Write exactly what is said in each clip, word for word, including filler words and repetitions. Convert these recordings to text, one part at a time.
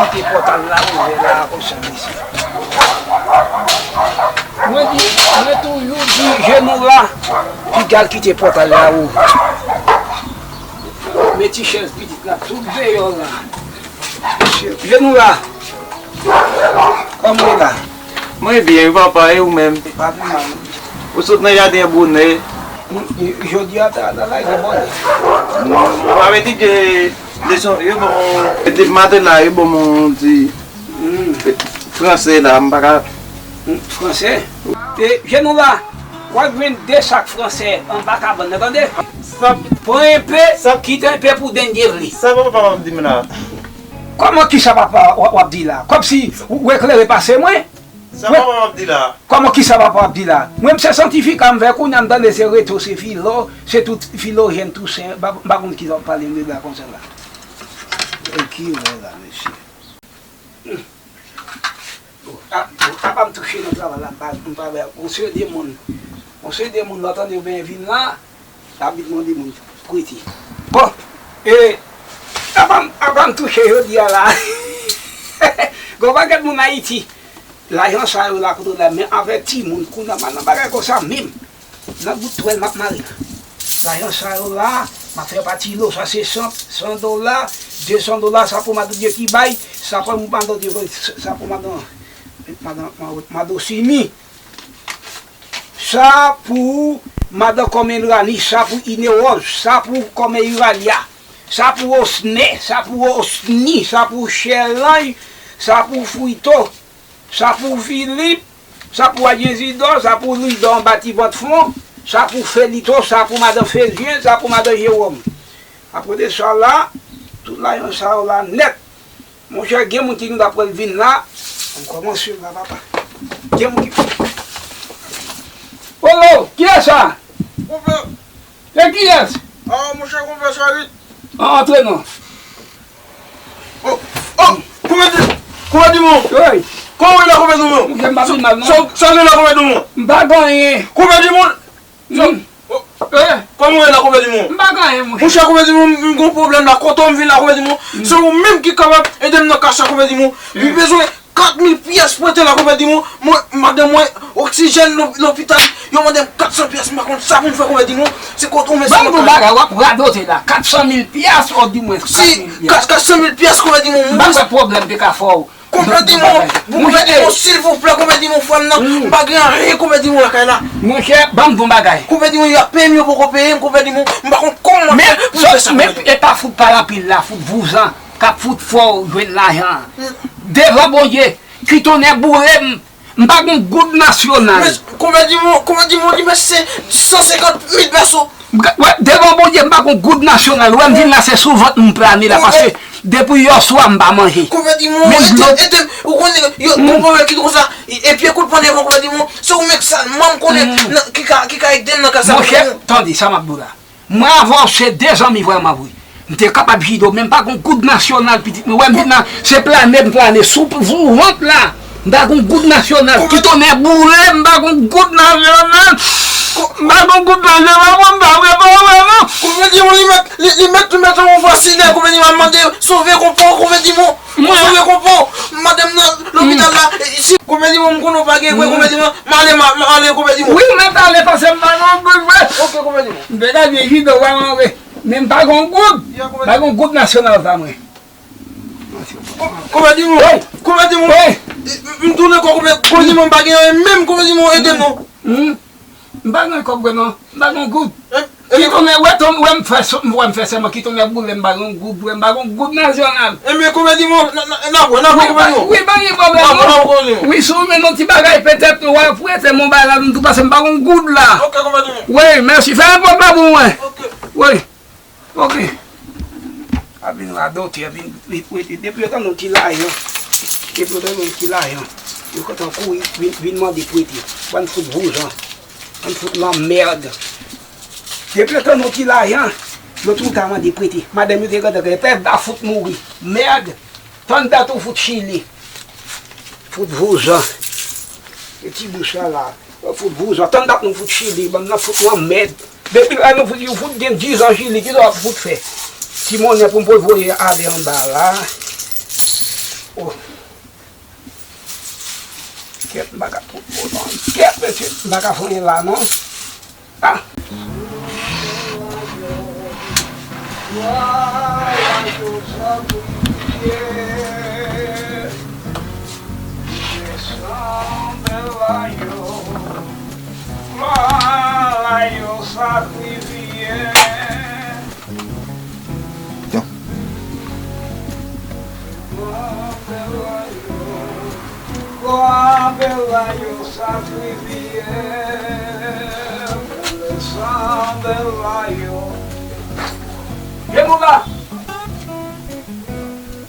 Kite pòt la ouvè la konsa, mesye. Mwen di, mwen toujou di jenou la, piga l kite pòt la ouvè. Men ti chèz pitit la, tout deyò la. Mesye, jenou la. Kòman w ye la? Mwen byen, wi papa, e ou menm? E pa pi mal, non. Ou sot nan jaden an bonè? Jodi a, ta, ta lage bonè. Ou pa mete de leson, yo bon, depi maten la, yo bon, mon di, franse la, m pa ka. Franse? E, jenou la, w ap jwenn de sak franse anba kabann nan, tande? Pran enpe, kite enpe pou dènye vle. Sa papa w ap di m la? Kòman kisa papa w ap di la? Kòmsi ou eklere pase mwen? Sa papa w ap di la? Kòman kisa papa w ap di la? Mwen m se santifika m vè kounye a m tande se reto, se filo, se tout filojèn tousen, m pa konn kisa w ap pale m de la konsa la. E ki wè la, mesye? Apa m touche nan travay la, m pa, m pa wè. Yon seri de moun, yon seri de moun lòt ane yo benyen vin la, abitman de moun prete. Bon, e, apa m, apa m touche jodi a la. Gon pakèt moun Ayiti, lajan sa yo la kote la, men avè timoun, kounye a m nan bagay konsa menm. Nan bout twèl m ap mare la. Lajan sa yo la, m ap fè pa ti lo, sa se san, san dola, de san dola, sa pou madan Dye ki bay, sa pou madan Dye, sa pou madan, madan, madan Simi, sa pou madan Kòmèn Rani, sa pou Inewòz, sa pou Kòmè Iralya, sa pou Osnè, sa pou Osni, sa pou Chèlanj, sa pou Frito, sa pou Filip, sa pou Adyen Zidò, sa pou Lidò anba ti vant fon, sa pou Felito, sa pou madan Fezyen, sa pou madan Jewòm. Apre de sa la, tout lajan sa yo la nèt. Monchè, gen moun ki gen dwa pral vin la, m kòmanse la, papa. Gen moun ki. Olo, kiyès sa? Konpè. Se kiyès? Ah, monchè, konpè Charit. An, antre non. Oh, oh, konpè Di-, konpè Dimon. Wi. Kòman w ye la, konpè Dimon? Monchè, m pa vin mal, non. Sa, sa w ye la, konpè Dimon? M pa gen anyen. Konpè Dimon. Sa, oh, eh, kòman w ye la, konpè Dimon? M pa gen anyen, monchè. Monchè, konpè Dimon, m, m gon pwoblèm la. Kote w m vin la, konpè Dimon. Se ou menm ki kapab ede m nan ka sa, konpè Dimon. M bezwen kat mil pyès prete la, konpè Dimon. Mwen, madanm mwen, oksijèn lo-, lopital, yo mande m kat san pyès, m pa konn sa pou m fè, konpè Dimon. Se kote ou men. Ban m di w yon bagay, w ap radote la. Kat san mil pyès, ou di mwen kat mil pyès. Si, kat, kat san mil pyès, konpè Dimon. M pa wè pwoblèm te ka fè w. Konpè Dimon, konpè Dimon, silvouplè, konpè Dimon, frè m nan, m pa gen anyen, konpè Dimon, lakay la. Monchè, ban m di w yon bagay. Konpè Dimon, y ap peye m, yo poko peye m, konpè Dimon, m pa konn kòman fè pou m fè sa, konpè Dimon. Men, e pa fout pale anpil la, fout vouzan. K ap fout fè w jwenn lajan an. Devan Bondye, ki tonnè boure m, m pa gon goud nasyonal. Men, konpè Dimon, konpè Dimon, li mèt se san senkant mil pèso. Wè, devan Bondye, m pa gon goud nasyonal. Wè, m vin la, se sou vant m plane la, paske depi yèswa m pa manje. Konpè Dimon, ede m, ou konnen, yo, gon pwoblèm ki konsa, e, e pye kout pran devan, konpè Dimon, se ou menm k sèlman m konnen ki ka, ki ka ede m nan ka sa, konpè Dimon. Monchè, tande sa m ap di w la. Mwen avè w se de zanmi vrèman vre. M te kapab jide w, men m pa gon goud nasyonal, pitit mwen. Wè m vin nan, se plane m plane sou, sou vant la. M pa gon goud nasyonal. Ki tonnè boule, m pa gon goud nasyonal. M pa gon goud nasyonal, mwen m pa vre, pa vre, non. Konpè Dimon, li mèt, li, li mèt, li mèt yon fasinè, konpè Dimon, ap mande sove konpè w, konpè Dimon. Mwen sove konpè w, madanm nan lopital la, si konpè Dimon, m konnen w pa gen kwen, konpè Dimon, m ale, m ale, konpè Dimon. Wi, ou mèt ale, paske m pa nan goud, mwen. Ok, konpè Dimon. M te ka vin jide w, pa vre. Men m pa gon goud. M pa gon goud nasyonal pa mwen. Konpè Dimon. Wi. Konpè Dimon. Wi. M tounen kò konpè, konpè Dimon, m pa gen anyen menm, konpè Dimon, ede m non. M pa gen kòb vre non. M pa gen goud. Ki tonnè, wè, wè m fè, wè m fè sèman, ki tonnè boule m pa gen goud, wè m pa gen goud nasyonal. Enben, konpè Dimon, n a wè, n a wè, konpè Dimon. Wi, pa gen pwoblèm non. Wi, si w jwenn yon ti bagay, petèt, w a prete m yon bagay la, m tou pase m pa gen goud la. Ok, konpè Dimon. Wi, mèsi. Fè enpòt la pou mwen. Ok. Wi. Ok. A vin radote, a vin, vin, vin, depi yo tande yon ti lajan, depi yo tande yon ti lajan, yo kontan kouri, vin, vin mande prete. Bann fout vouzan, bann fout lanmèd. Depi yo tande yon ti lajan, yo tou ta mande prete. Madanm yo te gentan gen pè, va fout mouri. Mèd. Tann dat ou fout chile. Fout vouzan. E ti bouch la la. Fout vouzan. Tann dat nou fout chile. Bann nan fout lanmèd. Depi lè nou fout, yo fout gen dizan chile. Kisa w ap fout fè? Ti monnen pou m voye ale anba la. Kèt, m pa ka fout bon non. Kèt, mesye, m pa ka fouye la non. Ah! Genoula!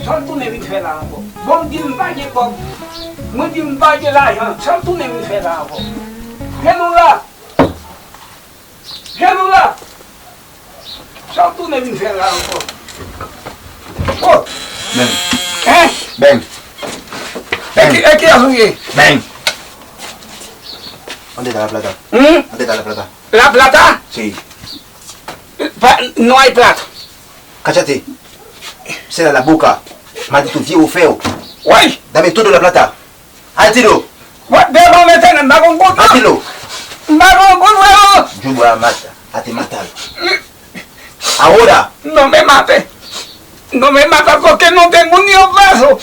Sa w tounen vin fè la ankò? Bon, m di l m pa gen kòb. Mwen di l m pa gen lajan. Sa w tounen vin fè la ankò? Genoula! Genoula! Sa w tounen vin fè la ankò? Oh! Bèn. Hein? Bèn. E ki, e kiyès ou ye? Bèn. ¿Dónde está la plata? Hmm? ¿Dónde está la plata? La plata? Sí. Pa, no hay plata. Cállate. Cierra la boca. Maldito viejo feo. Wey! Dame todo la plata. Al tiro. Wè, devan Letènèl, m pa konn kote. Al tiro. M pa konn kote, frero. Yo voy a matar, a te matar. Ahora. No me mate. No me mata porque no tengo ni un peso.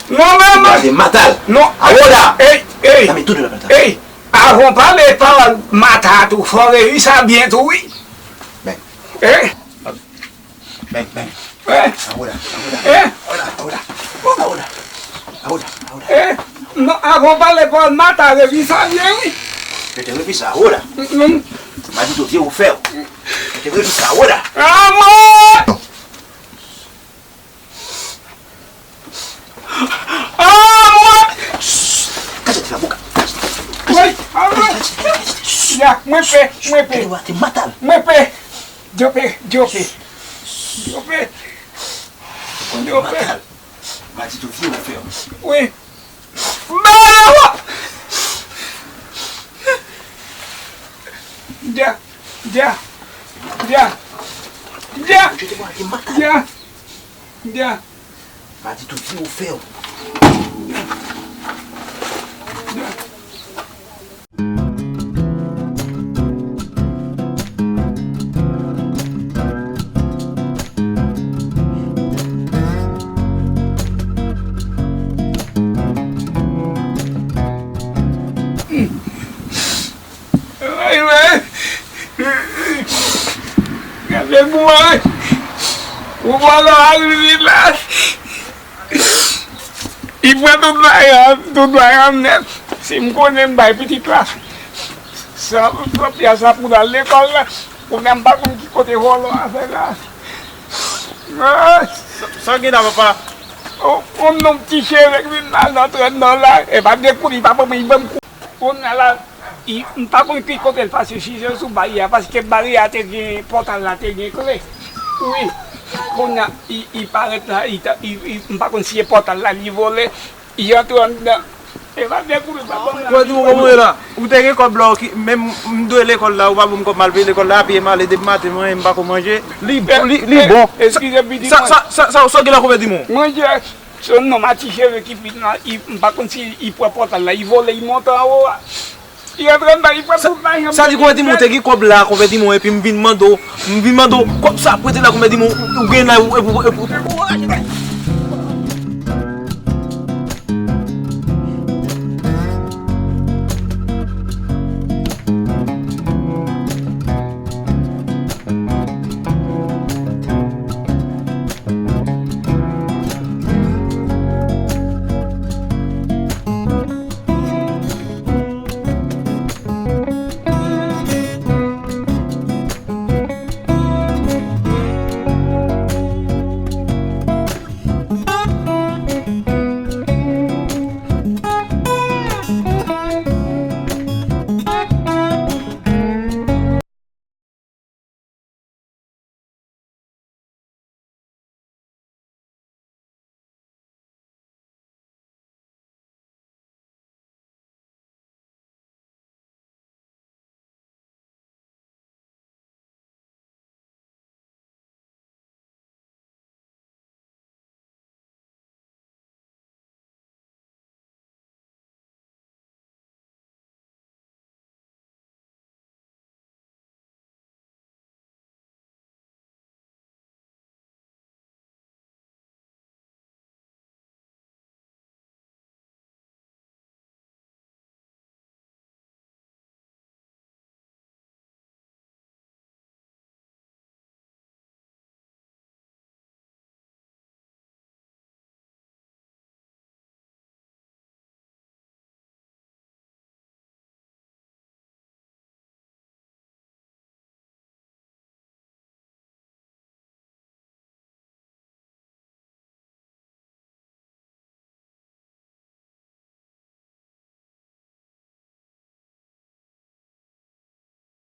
No me mate. A te matar. No. Ahora. Ey, ey. Dame todo la plata. Ey, avan w pale pawòl mata tou, fò w reyisa byen tou, wi. Bèn. Ey. Bèn, bèn. Eh? Ahora, ahora. Eh? Ahora, ahora. Ahora, ahora, ahora. Eh? Non, avan w pale pawòl mata, revisa byen, wi. Yo te revisa ahora. Mm, mm. Maldito viejo feo. Yo te revisa ahora. Amor! Amor! Cállate la boca. Wi, amor. Ya, mwen pè, mwen pè. Te matar. Mwen pè. Dyope, dyope. Dyope. Dyope. Maldito viejo feo. Wi. Bala! Dya, dya, dya, dya, dya, dya. Maldito viejo feo. Ay, wè. Gade gou a. Ou pa nan rive la. Li pran tout bagay, tout bagay nèt. Si m konnen m bay pitit la san, san pyès la pou l al lekòl la, kounye a m pa konn ki kote vòlò a fè la. Ah! Sa, sa gen la, papa? On, on nonm ti cheve k vin la nan trant dola, e pa de kou li pa ban mwen, li ban m kou. Kounye a la, i, m pa konn ki kote l pase, si se sou baryè a, paske baryè a te gen, pòtay la te gen kle. Wi. Kounye a, i, i parèt la, i ta, i, i, m pa konn si se pòtay la li vole, i antre anndan. E pa de kou li pa ban m la. Kòman ou ye la? Ou te gen kòb la, ki, menm m dwe lekòl la, ou pa ban m kòb m al peye lekòl la, epi m ale depi maten, mwen, m pa ko manje. Li, li, li bon. Eskize, pitit mwen. Sa, sa, sa, sa, sa w gen la, kòman di mwen? Manje. Se yon nonm a ti cheve ki vin la, i, m pa konn si i pran pòtay la, i vole, i monte anwo a. I antre anndan, i pran tout lajan m. Sa di, kòman di mwen, ou te gen kòb la, kòman di mwen, epi m vin mande w, m vin mande w, kòb sa, prete la, kòman di mwen, ou, ou gen la, ou, ou, ou, ou,